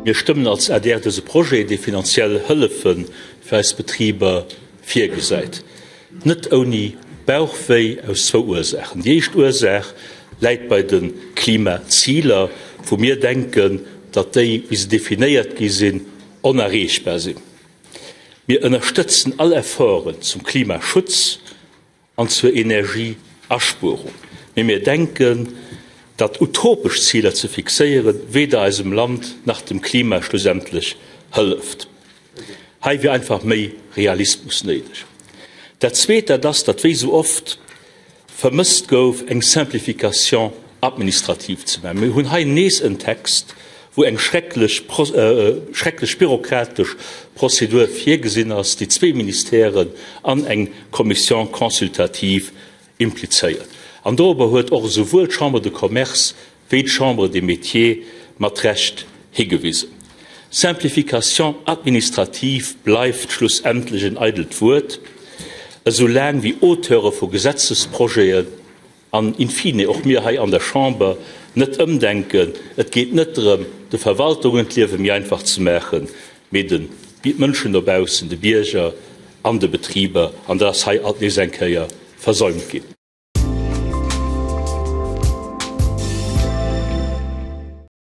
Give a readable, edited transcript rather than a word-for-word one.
Mir stëmmen als adr dëse Projet, dee finanziell Hëllefe fir eis Betriber virgesäit, net ouni Bauchwéi, aus zwou Ursaachen. Déi éischt Ursaach läit bei de Klimaziler, wou mir denken, datt déi, wéi se definéiert gi sinn, onerreechbar sinn. Mir ënnerstëtzen all Efforten zum Klimaschutz an zur Energieaspuerung, mee mir denken, datt utopesch Ziler ze fixéieren, weder eisem Land nach dem Klima schlussendlech hëlleft. Hei wier einfach méi Realismus néideg. Dat Zweet, dat ass, datt wéi esou oft vermësst gouf, eng Simplification administrative ze maachen. Mir hunn hei nees en Text, wou eng schrecklech, schrecklech bürokratesch Prozedur virgesinn ass, déi zwee Ministèren an eng Commission consultative implizéiert. An dorobber huet och esouwuel d'Chambre de Commerce wéi d'Chambre des Métiers mat Recht higewisen. Simplification administrative bleift schlussendlech en eidelt Wuert, esou laang wéi Auteure vu Gesetzesprojeten an in fine och mir hei an der Chamber net ëmdenken. Et geet net drëm, de Verwaltungen d'Liewe méi einfach ze maachen, mee de Mënschen dobaussen, de Bierger an de Betriber. An dat ass hei alt nees eng Kéier versäumt ginn.